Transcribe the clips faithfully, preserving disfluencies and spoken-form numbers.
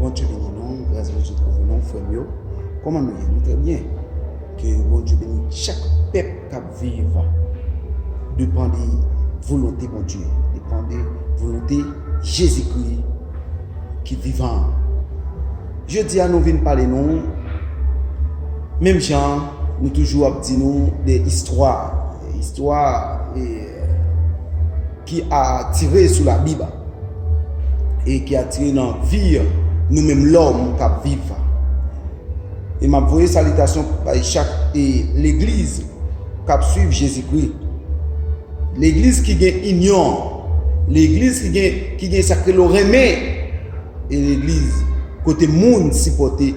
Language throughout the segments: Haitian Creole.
Bondye beni nou, gras Bondye kouvri nou, frè m yo. Kòman nou ye? Nou trè byen. Ke Bondye beni chak pèp k ap viv. Depan de volonte Bondye, depan de volonte Jezikri ki vivan an. Jodi a, nou vin pale nou, menm jan nou toujou ap di nou de istwa, istwa, e, ki atire sou Labib e ki atire nan vi nou menm lòm k ap viv. E m ap voye salitasyon bay chak, e, legliz k ap swiv Jezikri. Legliz ki gen inyon, legliz ki gen, ki gen sa k rele renmen, e legliz kote moun sipòte,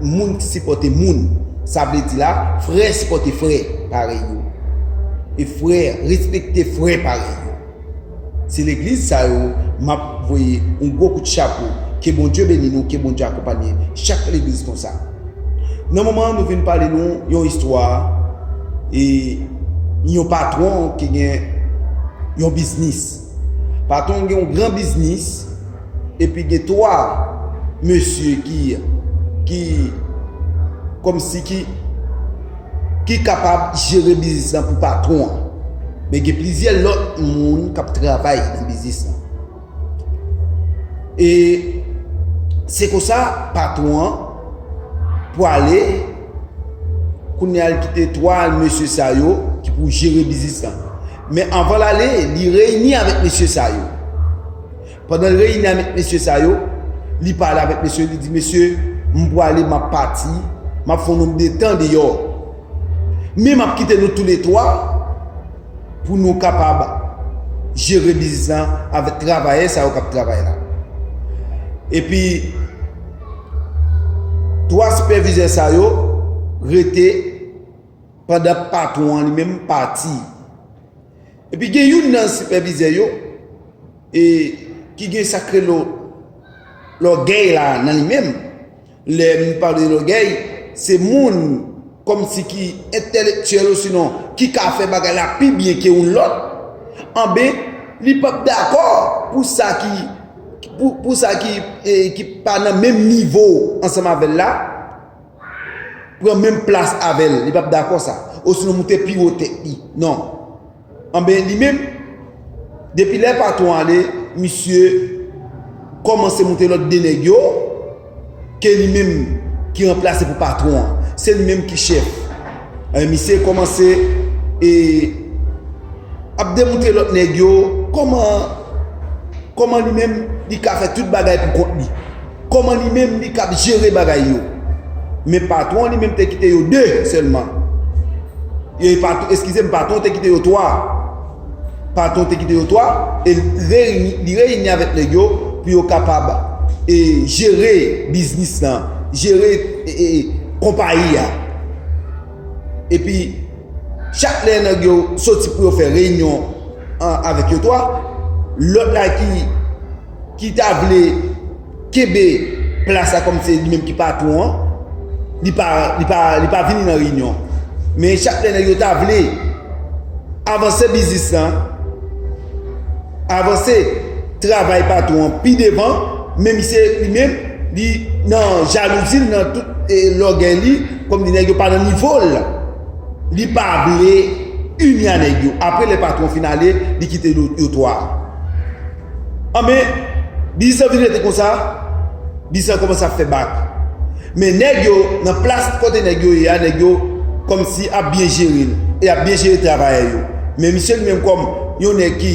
moun ki sipòte moun. Sa vle di la, frè sipòte frè parèy yo. E frè respekte frè parèy yo. Se legliz sa yo, m ap voye yon gwo kout chapo. Ke Bondye beni nou, ke Bondye akonpanye chak legliz konsa. Nan moman an, nou vin pale nou yon istwa, e yon patwon ki gen yon biznis. Patwon gen yon gran biznis, epi gen twa mesye ki, ki, kòmsi ki, ki kapab jere biznis lan pou patwon an. Men gen plizyè lòt moun k ap travay nan biznis lan. E se konsa, patwon an pwale, kounye a l kite twa mesye sa yo ki pou jere biznis lan. Men anvan l ale, li reyini avèk mesye sa yo. Pandan l reyini avèk mesye sa yo, li pale avèk mesye, li di, "Mesye, m pwale, m ap pati, m ap fè yon nonb de tan deyò. Men m ap kite nou toulètwa pou nou kapab jere biznis lan avèk travayè sa yo k ap travay la." Epi, twa sipèvizè sa yo rete pandan patwon an li menm pati. Epi gen youn nan sipèvizè yo, e, ki gen sa k rele lògèy la nan li menm. Lè m pale de lògèy, se moun kòmsi ki entèlektyèl osinon ki ka fè bagay la pi byen ke yon lòt. Anben, li p ap dakò pou sa ki, pou, pou sa ki, e, ki pa nan menm nivo ansanm avè l la, pran menm plas avè l, li p ap dakò sa. Osinon moute pi wo tèt li. Non. Anben, li menm, depi lè patwon ale, misye kòmanse moute lòt de nèg yo, ke li menm ki ranplase pou patwon an. Se li menm ki chèf. Anben, misye kòmanse, e, ap demontre lòt nèg yo kòman, kòman li menm li ka fè tout bagay pou kont li. Kòman li menm li kab jere bagay yo. Men patwon li menm te kite yo de sèlman. E patwon, eskize m, patwon te kite yo twa. Patwon te kite yo twa, e li reyini, li reyini avèk nèg yo pou yo kapab, e, jere biznis lan, jere, e, e, konpayi a. Epi, chak lè nèg yo soti pou yo fè reyinyon an avèk yo twa, lòt la ki, ki ta vle kenbe plas la kòm se li menm ki patwon an, li pa, li pa, li pa vini nan reyinyon. Men chak lè nèg yo ta vle avanse biznis lan, avanse travay patwon an pi devan, men misye li menm, li nan jalouzi, li nan tout, e, lògèy li, kòm di nèg yo pa nan nivo l, li pa vle ini a nèg yo. Apre lè patwon fin ale, li kite yo, yo twa. Anben, biznis lan vin rete konsa, biznis lan kòmanse ap fè bak. Men nèg yo, nan plas kote nèg yo ye a, nèg yo kòmsi ap byen jere l, e ap byen jere travayè yo. Men misye li menm kòm yon nèg ki,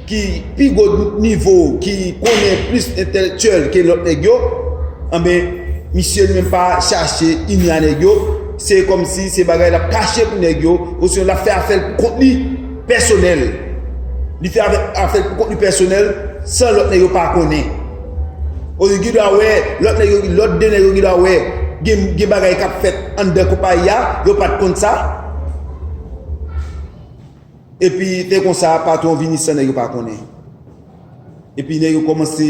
ki pi gwo nivo, ki konnen plis entèlektyèl ke lòt nèg yo, anben, misye li menm pa chache ini a nèg yo, se kòmsi se bagay l ap kache pou nèg yo, osinon l ap fè afè l pou kont li, pèsonèl. Li fè afè, afè l pou kont li pèsonèl, san lòt nèg yo pa konnen. Ou gen dwa wè, lòt nèg yo, lòt de nèg yo gen dwa wè, gen, gen bagay k ap fèt anndan konpayi a, yo pa t konn sa. Epi, se konsa, patwon vini san nèg yo pa konnen. Epi, nèg yo kòmanse,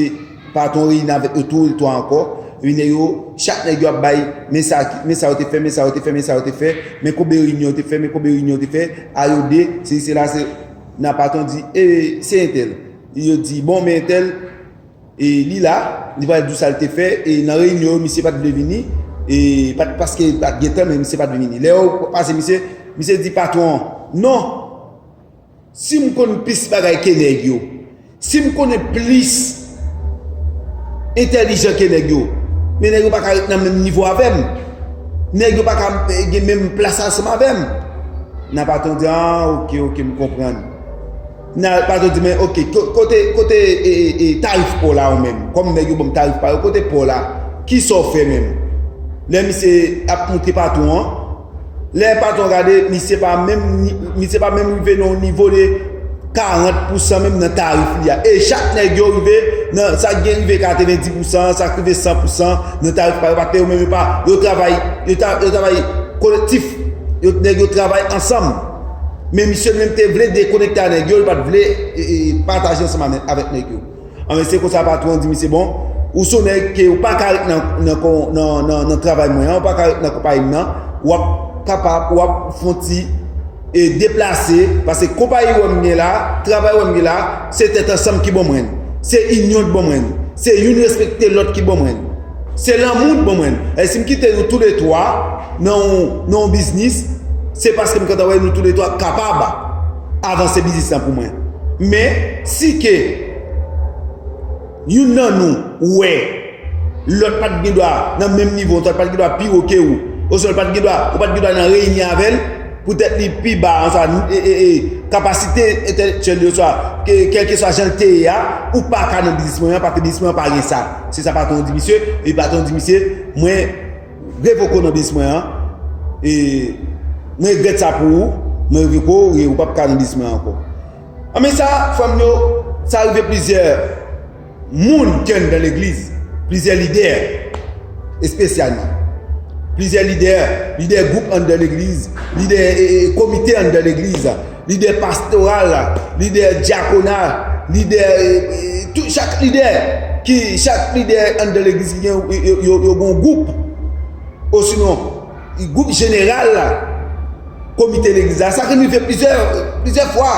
patwon reyini avèk yo tou, twa ankò. Epi, nèg yo, chak nèg yo ap bay, men sa, men sa yo te fè, men sa yo te fè, men sa yo te fè, men konbyen reyinyon yo te fè, men konbyen reyinyon yo te fè, a yo de, se, se la, se, nan patwon di, e, se entèl. Yo di, bon, men entèl, E li la, li pral di w sa l te fè, e nan reyinyon yo, misye pa t vle vini, e pa t, paske pa t gen tan, men misye pa t vle vini. Lè yo pase misye, misye di patwon an, non, si m konn plis bagay ke nèg yo, si m konnen plis entèlijan ke nèg yo, men nèg yo pa ka ret nan menm nivo avè m. Nèg yo pa ka, eh, gen menm plas ansanm avè m. Nan patwon di, ah, ok, ok, m konprann. Nan patwon di, men ok, ko- kote, kote e, e, e, tarif pa w la ou menm? Kòm nèg yo ban m tarif pa yo, kote pa w la? Kisa w fè menm? Lè misye ap montre patwon an, lè patwon gade, misye pa menm ni- misye pa menm rive nan yon nivo de karant pousan menm nan tarif li a. E chak nèg yo rive nan, sa k gen rive katrevenndis pousan, sa k rive san pousan nan tarif pa yo, paske yo menm yo pa, yo travay, yo, tra- yo travay kolektif, yo, nèg yo travay ansanm. Men misye menm te vle dekonekte a nèg yo, li pa t vle e, e, pataje ansanm avè- avèk nèg yo. Anben, se konsa patwon an di misye, bon, ou se yon nèg ke ou pa ka ret nan, nan, kon- nan, nan, nan travay mwen an, ou pa ka ret nan konpayi m nan, w ap kapab, w ap fon ti e, deplase, paske konpayi w wè m gen la, travay w wè m gen la, se tèt ansanm ki ban mwen l. Se inyon k ban mwen l. Se youn respekte lòt ki ban mwen l. Se lanmou k ban mwen l. E si m kite nou toulètwa nan yon, nan yon biznis, se paske m kontan wè nou toulètwa kapab avanse biznis lan pou mwen. Men, si ke youn nan nou wè lòt pa t gen dwa nan menm nivo, lòt pa t gen dwa pi wo ke ou, oswa lòt pa t gen dwa, ou pa t gen dwa nan reyini avè l, poutèt li pi ba, oswa, e, e, e, kapasite entèlektyèl li, oswa ke, kèlkeswa jan l te ye a, ou pa ka nan biznis mwen an, paske biznis mwen an pa gen sa. Se sa patwon an di misye, e patwon an di misye, mwen revoke w nan biznis mwen an, e mwen regrèt sa pou ou, mwen revoke w, e ou p ap ka nan biznis mwen an ankò. Anben sa, frè m yo, sa rive plizyè moun ki anndan legliz, plizyè lidè, espesyalman. Plizyè lidè, lidè gwoup anndan legliz, lidè, e, e, komite anndan legliz, lidè pastoral, lidè dyakona, lidè, e, e, tout, chak lidè, ki, chak lidè anndan legliz ki gen, yo, yo, yo, yo gen yon gwoup. Osinon, gwoup jeneral la, komite legliz la, sa konn rive plizyè, plizyè fwa.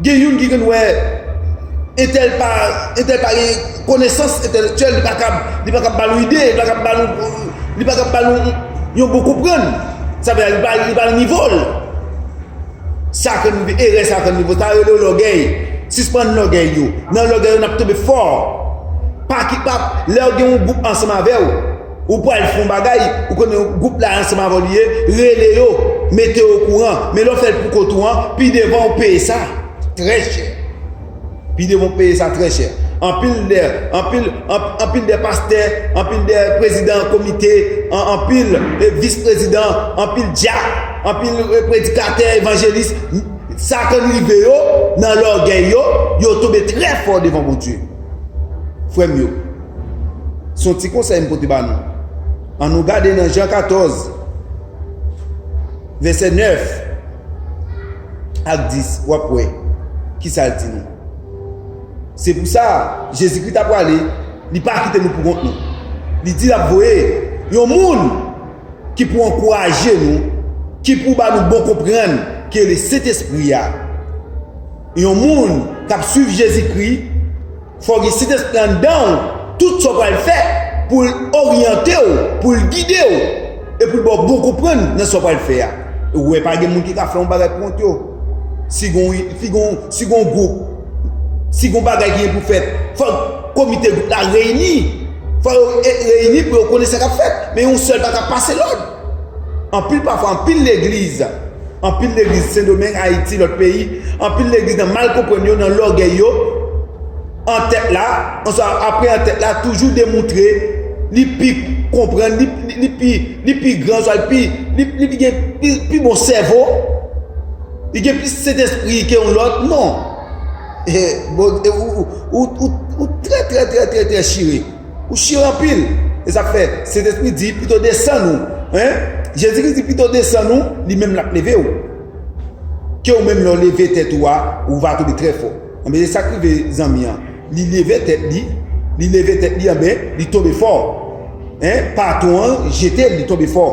Gen youn ki konn wè entèl pa, entèl pa gen konesans entèlektyèl, li pa kab, li pa kab ba nou ide, li pa kab ba nou, li pa kab ba nou yon bon konprann. Sa vle di, li pa, li pa nan nivo l. Sa konn rive, erè sa konn rive, sa rele lògèy. Sispann lògèy yo. Nan lògèy yo, n ap tonbe fò. Pa ki, pa, lè w gen yon gwoup ansanm avè w, ou pral fè yon bagay, ou konnen gwoup la ansanm avè w li ye, rele yo, mete yo okouran. Men lè w fè l pou kont ou an, pi devan ou peye sa trè chè. Pi devan w peye sa trè chè. Anpil de, anpil, anp- anpil de pastè, anpil de prezidan komite, an- anpil, e, vis prezidan, anpil dyak, anpil, e, predikatè, evanjelis, sa konn rive yo, nan lògèy yo, yo tonbe trè fò devan Bondye. Frè m yo, se yon ti konsèy m pote ba nou. Ann nou gade nan Jan katòz, vèsè nèf ak dis, w ap wè kisa l di nou. Se pou sa, Jezikri ta prale, li pa kite nou pou kont nou. Li di l ap voye yon moun ki pou ankouraje nou, ki pou ba nou bon konprann, ki rele Sentespri a. Yon moun k ap swiv Jezikri, fò w gen Sentespri anndan w, tout sa w pral fè, pou l oryante w, pou l gide w, e pou l ba w bon konprann nan sa w pral fè a. Ou wè, pa gen moun ki ka fè yon bagay pou kont yo. Si gon, si gon, si gon gwoup, si gon bagay ki gen pou fèt, fòk komite gwoup la reyini. Fòk yo e- reyini pou yo konnen sa k ap fèt. Men yon sèl pa ka pase lòd. Anpil pafwa, anpil legliz, anpil legliz Sendomeng, Ayiti, lòt peyi, anpil legliz nan mal konprann yo, nan lògèy yo, an tèt la, answa apre an tèt la, toujou demontre li pi konprann, li, li, li pi, li pi gran, answa li pi, li, li pi gen pi, pi bon sèvo, li gen plis Sentespri ke yon lòt, non. E, bon, e, ou, ou, ou, ou, ou trè, trè, trè, trè, trè chire. Ou chire anpil. E sa k fè, Sentespri di, pito desann ou. Hein? Jezikri di, pito desann ou, li menm l ap leve w. Ke ou menm lè w leve tèt ou a, ou va tonbe trè fò. Anben, se sa k rive zanmi an. Li leve tèt li, li leve tèt li, anben, li tonbe fò. Hein? Patwon an jete l, li tonbe fò.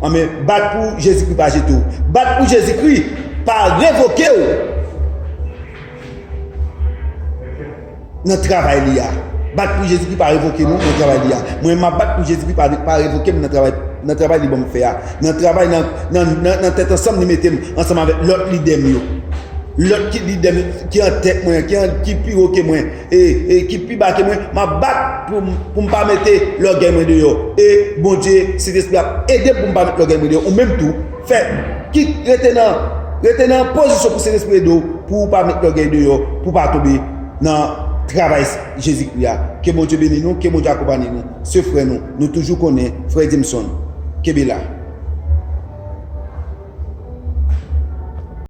Anben, bat pou Jezikri pa jete w. Bat pou Jezikri pa revoke w. nan travay li a. Bat pou Jezikri pa revoke nou nan travay li a. Mwen, m ap bat pou Jezikri pa, pa revoke m nan travay, nan travay li ban m fè a. Nan travay, nan, nan, nan, nan tèt ansanm li mete m ansanm avèk lòt lidè m yo. Lòt ki lidè m ki an tèt mwen, ki, an, ki pi wo ke mwen, e, e ki pi ba ke mwen, m ap bat pou, pou m pa mete lògèy mwen deyò. E Bondye, Sentespri ap ede m pou m pa mete lògèy mwen deyò. Ou menm tou, fè, ki rete nan, rete nan pozisyon pou Sentespri ede w, pou w pa mete lògèy deyò, pou w pa tonbe nan travay Jezikri a. Ke Bondye beni nou, ke Bondye akonpanye nou. Se frè nou, nou toujou konnen, frè Edimson. Kenbe la.